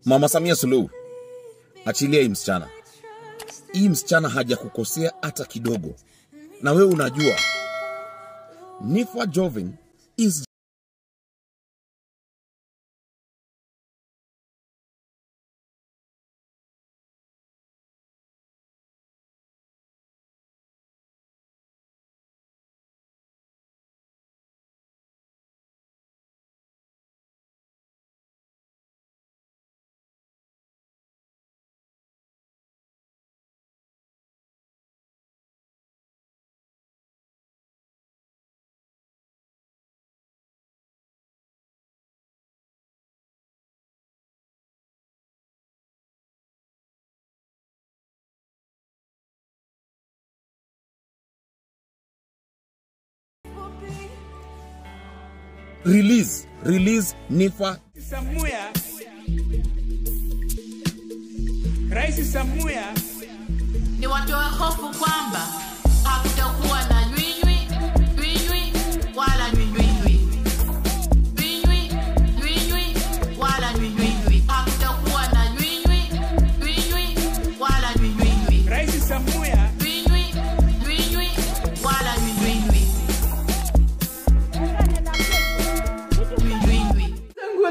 Mama Samia Suluhu, achilia hii msichana. Hii msichana hajakukosea hata kidogo. Na wewe unajua Niffer Jovin is release Niffer. Samia, Rais Samia, ni watoe hofu kwamba hakutakuwa na nywinywi nywinywi wala nywinywi nywinywi nywinywi wala nywinywi. Hakutakuwa na nywinywi nywinywi wala nywinywi. Rais Samia, nywinywi nywinywi wala nywinywi.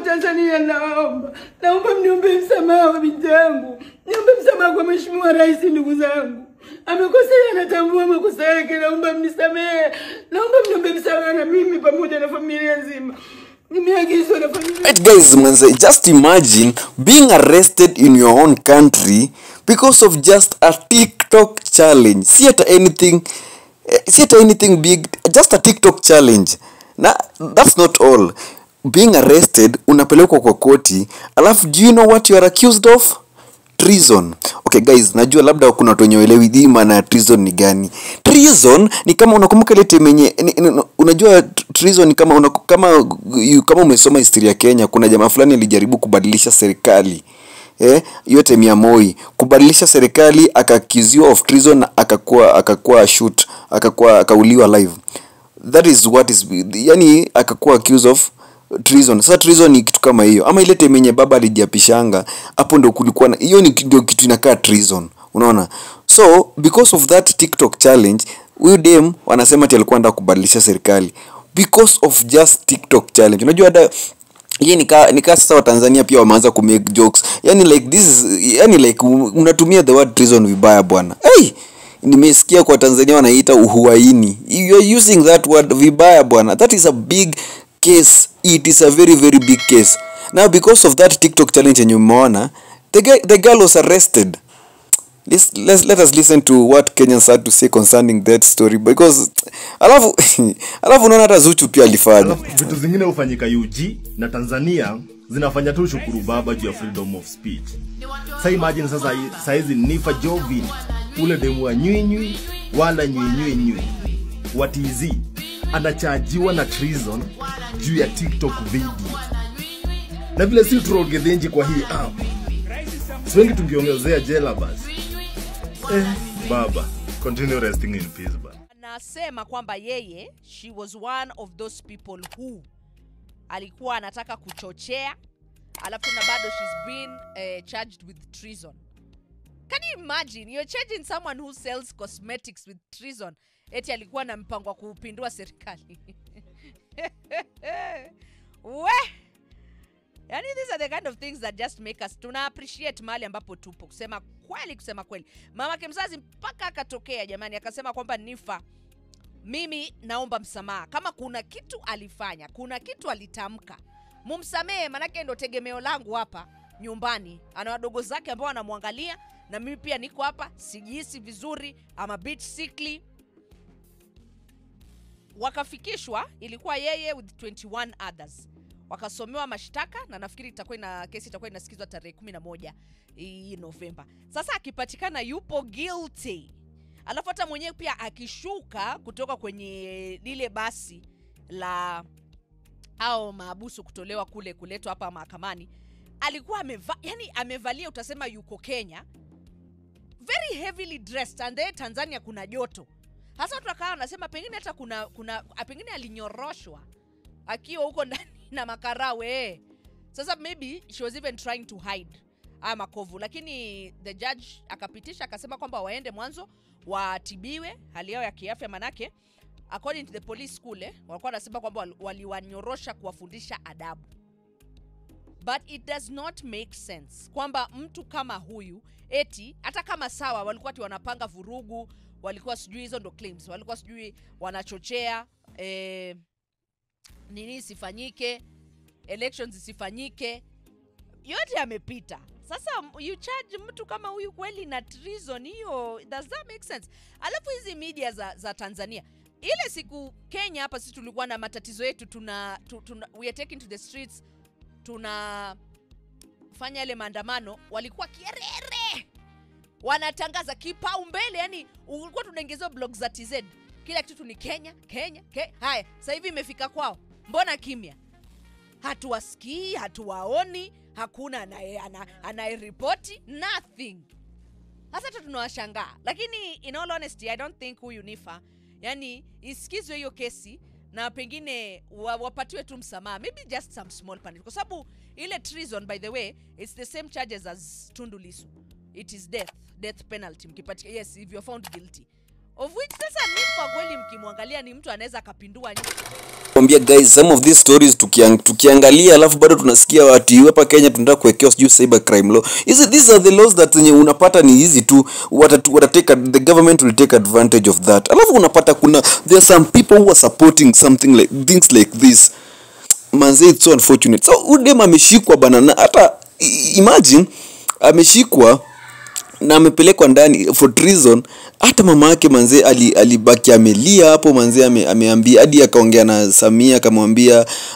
Tanzania, naomba mniombe msamaha wa binti yangu. Niombe msamaha kwa Mheshimiwa Rais, ndugu zangu. Amekosea, natambua makosa yake, naomba mnisamehe. Naomba mniombe msamaha na mimi pamoja na familia nzima. Nimeagizwa na familia. Right guys, manze, just imagine being arrested in your own country because of just a TikTok challenge. See at anything big, just a TikTok challenge. Now, that's not all. Being arrested, unapelekwa kwa koti, alafu do you know what you are accused of? Treason. Okay guys, najua labda kuna watu wenye waelewi hii maana ya treason ni gani. Treason ni kama unakumbuka ile time yenye unajua treason ni kama kama umesoma historia ya Kenya, kuna jamaa fulani alijaribu kubadilisha serikali. Yote mia Moi kubadilisha serikali, akakiziwa of treason na akakuwa shoot, akauliwa live. That is what is, yani akakuwa accused of treason. Sasa treason ni kitu kama hiyo. Ama ile time yenye baba alijiapishanga, hapo ndio kulikuwa na hiyo, ni ndio kitu inakaa treason. Unaona? So because of that TikTok challenge, huyu dem wanasema ati alikuwa anataka kubadilisha serikali because of just TikTok challenge. Unajua hata hii nika sasa wa Tanzania pia wameanza ku make jokes. Yani like this is, yani like unatumia the word treason vibaya bwana. Hey, nimesikia kwa Tanzania wanaita uhuaini. You are using that word vibaya bwana. That is a big case. It is a very very big case. Now because of that TikTok challenge yenye umeona, the girl was arrested. Let us listen to what Kenyans had to say concerning that story, because alafu unaona hata Zuchu pia alifanya. Vitu zingine hufanyika UG na Tanzania zinafanya tu shukuru baba juu ya freedom of speech. Sasa imagine sasa saizi Niffer Jovin ule demu wa nywinywi wala nywinywi wa TZ anachajiwa na treason juu ya TikTok video. Na vile si troll Gethenji kwa hii app, si wengi tungeongezea jela basi. Baba, continue resting in peace baba. Anasema kwamba yeye, she was one of those people who alikuwa anataka kuchochea, alafu na bado she's been charged with treason. Can you imagine? You're charging someone who sells cosmetics with treason. Eti alikuwa na mpango wa kupindua serikali. We! Yani these are the kind of things that just make us tuna appreciate mahali ambapo tupo. Kusema kweli. Mama mzazi mpaka akatokea jamani akasema kwamba Niffer, mimi naomba msamaha. Kama kuna kitu alifanya, kuna kitu alitamka, mumsamehe, manake ndo tegemeo langu hapa nyumbani. Ana wadogo zake ambao wanamwangalia na mimi pia niko hapa, sijihisi vizuri, I'm a bit sickly. Wakafikishwa, ilikuwa yeye with 21 others. Wakasomewa mashtaka na nafikiri itakuwa ina kesi itakuwa inasikizwa tarehe 11 hii Novemba. Sasa akipatikana yupo guilty. Alafu hata mwenyewe pia akishuka kutoka kwenye lile basi la au maabusu kutolewa kule kuletwa hapa mahakamani, alikuwa yani amevalia utasema yuko Kenya, very heavily dressed, and there Tanzania kuna joto. Hasa watu wakawa wanasema pengine hata kuna pengine alinyoroshwa akiwa huko ndani na makarawe. Sasa maybe she was even trying to hide haya makovu, lakini the judge akapitisha akasema kwamba waende mwanzo watibiwe hali yao ya kiafya, manake according to the police kule walikuwa wanasema kwamba waliwanyorosha kuwafundisha adabu. But it does not make sense kwamba mtu kama huyu eti hata kama sawa walikuwa ati wanapanga vurugu, walikuwa sijui hizo ndo claims, walikuwa sijui wanachochea nini isifanyike, elections isifanyike, yote yamepita. Sasa you charge mtu kama huyu kweli na treason hiyo, does that make sense? Alafu hizi media za Tanzania, ile siku Kenya hapa sisi tulikuwa na matatizo yetu, tuna we are taking to the streets, tunafanya yale maandamano, walikuwa kierere wanatangaza kipaumbele, yani ulikuwa tunaongezea blog za TZ, kila kitu ni Kenya Kenya, Kenya. Haya sasa hivi imefika kwao, mbona kimya? Hatuwasikii, hatuwaoni, hakuna anayeripoti, nothing. Sasa hata tunawashangaa. Lakini in all honesty, I don't think huyu Niffer, yani isikizwe hiyo kesi na pengine wapatiwe tu msamaha, maybe just some small punishment. Kwa sababu ile treason, by the way, it's the same charges as Tundu Lissu. It is death penalty mkipatia, yes, if you're found guilty. Of which sasa Niffer kweli mkimwangalia ni mtu anaweza akapindua. Kwambia guys, some of these stories tukiangalia alafu bado tunasikia watu hapa Kenya tunataka kuwekewa sijui cyber crime law. These are the laws that zenye unapata ni hizi tu, watatake, the government will take advantage of that. Alafu unapata kuna there are some people who are supporting something like things like this. Manze, it's so unfortunate. So udem ameshikwa bana, na hata imagine ameshikwa na amepelekwa ndani for treason. Hata mama yake manze alibaki amelia hapo manze, ameambia hadi akaongea na Samia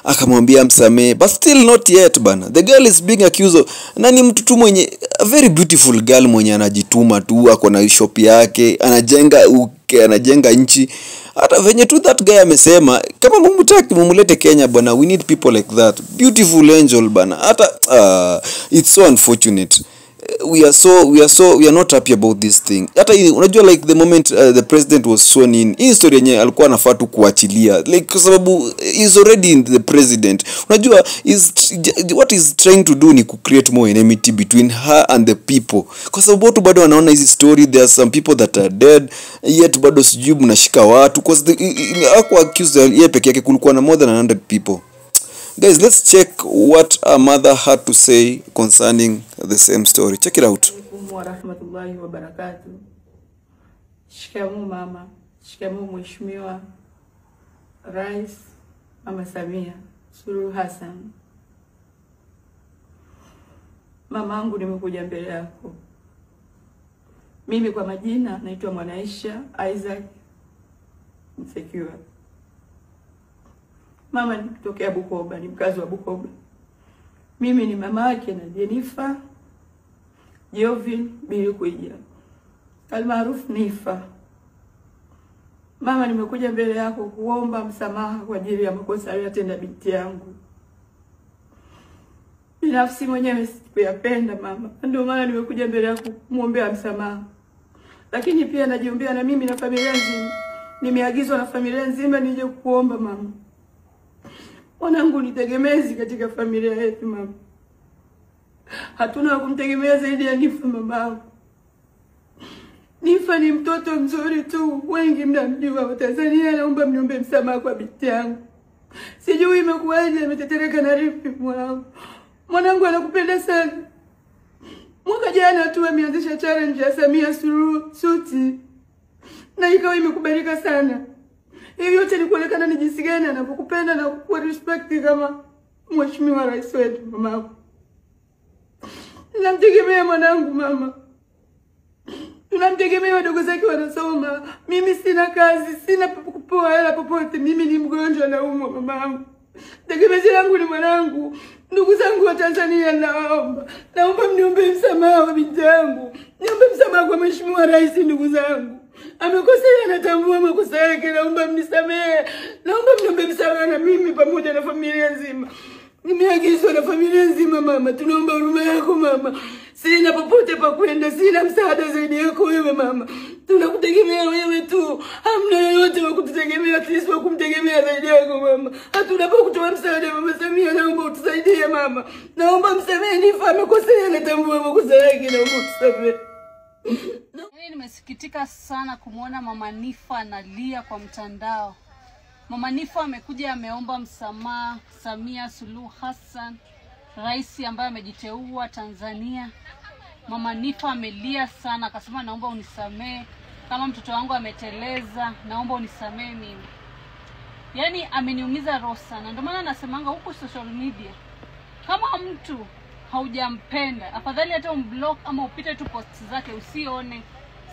akamwambia msamee, but still not yet bana. The girl is being accused, na ni mtu tu mwenye a very beautiful girl mwenye anajituma tu, ako na shop yake, anajenga nchi. Hata venye tu that guy amesema kama mumutaki mumulete Kenya bana, we need people like that. Beautiful angel bana. Hata it's so unfortunate. We are not happy about this thing. Hata unajua like the moment the president was sworn in, hii story yenyewe alikuwa anafaa tu kuachilia, like kwa sababu he's already the president. Unajua what is trying to do ni ku create more enmity between her and the people, kwa sababu watu bado wanaona hizi story. There are some people that are dead yet bado sijui mnashika watu, because hakuwa accused yeye peke yake, kulikuwa na more than 100 people. Guys, let's check what our mother had to say concerning the same story. Check it out. Wa rahmatullahi wa barakatuh. Shikamoo mama, shikamoo Mheshimiwa Rais Mama Samia Suluhu Hassan. Mamangu, nimekuja mbele yako. Mimi kwa majina naitwa Mwanaisha Isaac Msekiwa. Mama ni kutokea Bukoba, ni mkazi wa Bukoba. Mimi ni mama yake na Jennifer Jovin Bilikuija, almaarufu Niffer. Mama, nimekuja mbele yako kuomba msamaha kwa ajili ya makosa aliyotenda binti yangu. Binafsi mwenyewe sikuyapenda mama, ndio maana nimekuja mbele yako kumuombea msamaha. Lakini pia najiombea na mimi na familia nzima. Nimeagizwa na familia nzima nije kukuomba mama. Mwanangu ni tegemezi katika familia yetu mama. Hatuna kumtegemea zaidi ya Niffer mamangu. Niffer ni mtoto mzuri tu, wengi mnamjua wa Tanzania. Naomba mniombe msamaha kwa binti yangu. Sijui imekuwaje ametetereka na rifi mwanangu. Mwanangu anakupenda sana. Mwaka jana tu ameanzisha challenge ya Samia Suluhu suti, na ikawa imekubalika sana. Hivi yote ni kuonekana ni jinsi gani anapokupenda na kukuwa respect kama Mheshimiwa Rais wetu mamangu. Namtegemea mwanangu mama. Tunamtegemea, wadogo zake wanasoma. Mimi sina kazi, sina kupoa hela popote. Mimi ni mgonjwa na umwa mamangu. Tegemezi langu ni mwanangu. Ndugu zangu wa Tanzania, naomba. Naomba mniombe msamaha wa binti yangu. Niombe msamaha kwa Mheshimiwa Rais, ndugu zangu. Amekosea, anatambua makosa yake, naomba mnisamehe. Naomba mniombe msamaha na mimi pamoja na familia nzima. Nimeagizwa na familia nzima mama, tunaomba huruma yako mama. Sina popote pa kwenda, sina msaada zaidi yako wewe mama. Tunakutegemea wewe tu, hamna yoyote wa kututegemea sisi, wa kumtegemea zaidi yako mama. Hatuna pa kutoa msaada mama Samia, naomba utusaidie mama. Naomba msamehe Niffer, amekosea, natambua makosa yake, naomba utusamehe. Mimi nimesikitika sana kumwona mama Niffer analia kwa mtandao. Mama Niffer amekuja ameomba msamaha Samia Suluhu Hassan, rais ambaye amejiteua Tanzania. Mama Niffer amelia sana, akasema naomba unisamee kama mtoto wangu ameteleza, naomba unisamee mimi. Yaani ameniumiza roho sana. Ndio maana nasemanga huku social media, kama mtu haujampenda, afadhali hata umblock ama upite tu posts zake usione.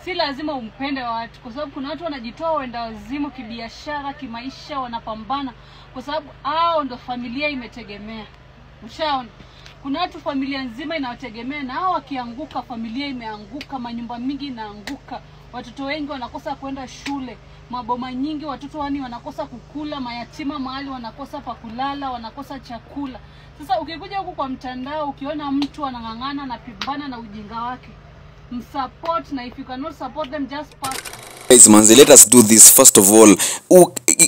Si lazima umpende watu, kwa sababu kuna watu wanajitoa wenda wazimu kibiashara, kimaisha, wanapambana kwa sababu hao ndo familia imetegemea. Ushaona? Kuna watu familia nzima inawategemea, na hao wakianguka familia imeanguka, manyumba mingi inaanguka, watoto wengi wanakosa kwenda shule, maboma nyingi watoto wani wanakosa kukula, mayatima mahali wanakosa pa kulala, wanakosa chakula. Sasa ukikuja huku kwa mtandao ukiona mtu anang'ang'ana na pambana na ujinga wake, msupport, na if you cannot support them just pass. Guys, manze, let us do this. First of all,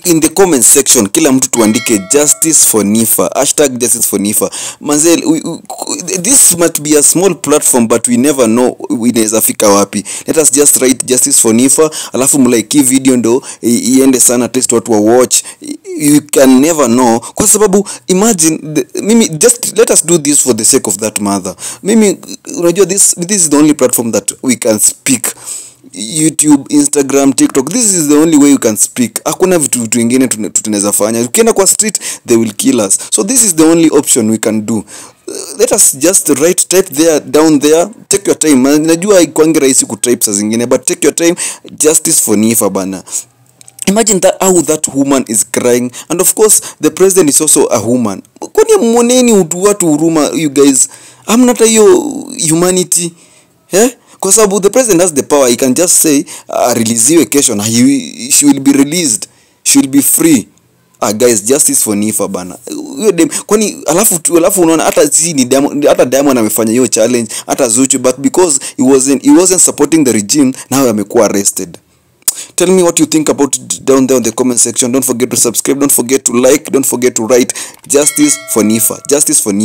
in the comment section kila mtu tuandike justice for Niffer, hashtag justice for Niffer. Manze, this might be a small platform, but we never know inaweza fika wapi. Let us just write justice for Niffer, alafu mlike hii video ndo iende sana, at least watu wa watch. You can never know, kwa sababu imagine mimi, just let us do this for the sake of that mother. Mimi unajua this is the only platform that we can speak. YouTube, Instagram, TikTok, this is the only way you can speak. Hakuna vitu vingine tunaweza fanya. Ukienda kwa street they will kill us. So this is the only option we can do. Let us just write, type there, down there. Take your time. Najua haikuangi rahisi kutype saa zingine, but take your time. Justice for Niffer bana. Imagine that, how that woman is crying, and of course the president is also a woman. Kwani mwoneni watu huruma, you guys? Hamna hata hiyo humanity, eh? Kwa sababu the president has the power, he can just say releasiwe kesho na she will be released, she will be free. Guys, justice for Niffer bana. Huyo dem, kwani alafu unaona hata si ni Diamond, hata Diamond amefanya hiyo challenge, hata Zuchu, but because he wasn't supporting the regime, now amekuwa arrested. Tell me what you think about it down there in the comment section. Don't forget to subscribe, don't forget to like, don't forget to write justice for Niffer, justice for Niffer.